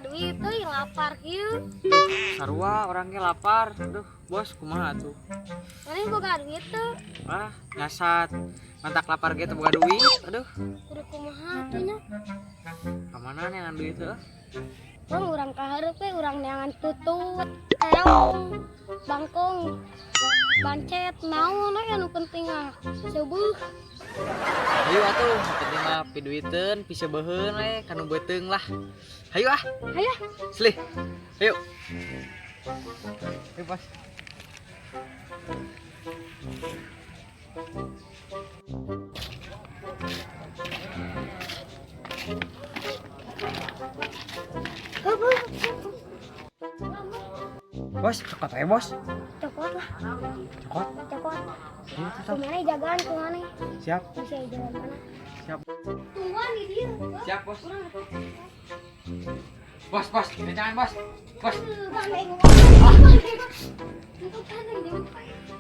Boga duit euy, lapar kieu. Sarua orangnya lapar. Aduh, bos kumaha tuh? Maneh boga duit teu? Ah, ngasat. Mantak lapar ge teu boga duit. Aduh, Kudu kumaha atuh nya? ka mana neangan duit heuh? Bang, urang ka hareup we, urang neangan tutut, terong, bangkong, bancet, naon we anu penting ah. Seubeut. Hayu atuh, nu penting mah piduiteun, piseubeheun we kanu beuteung lah. Hayu ah. Hayu. Selih. Hayu. Hayu, bos. Bos, cokot we, bos. Cokot lah. Cokot. Cokot. Ayo, tuh. Kumaha jagaan kumaha? Siap. Bisa jalan mana? Siap. Tungguan di dieu. Siap, bos. Bos, bos, jangan, bos. Bos.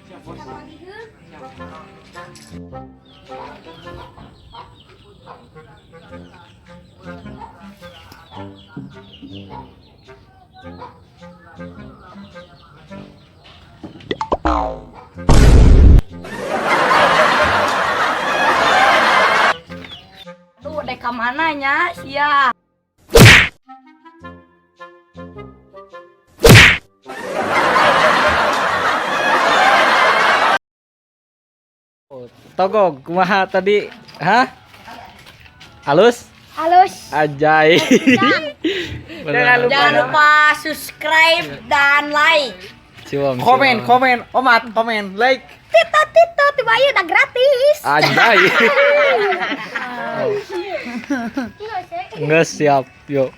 Siap, bos. Siap. Tuh, dek ka mana nya sia? Togog, kumaha tadi? Hah? Halus? Halus. Ajai. Jangan lupa, jangan lupa subscribe dan like. Cium, komen, komen, omat, komen, like. Tito tito tiba ieu udah gratis. Anjay. Nggak siap, yuk.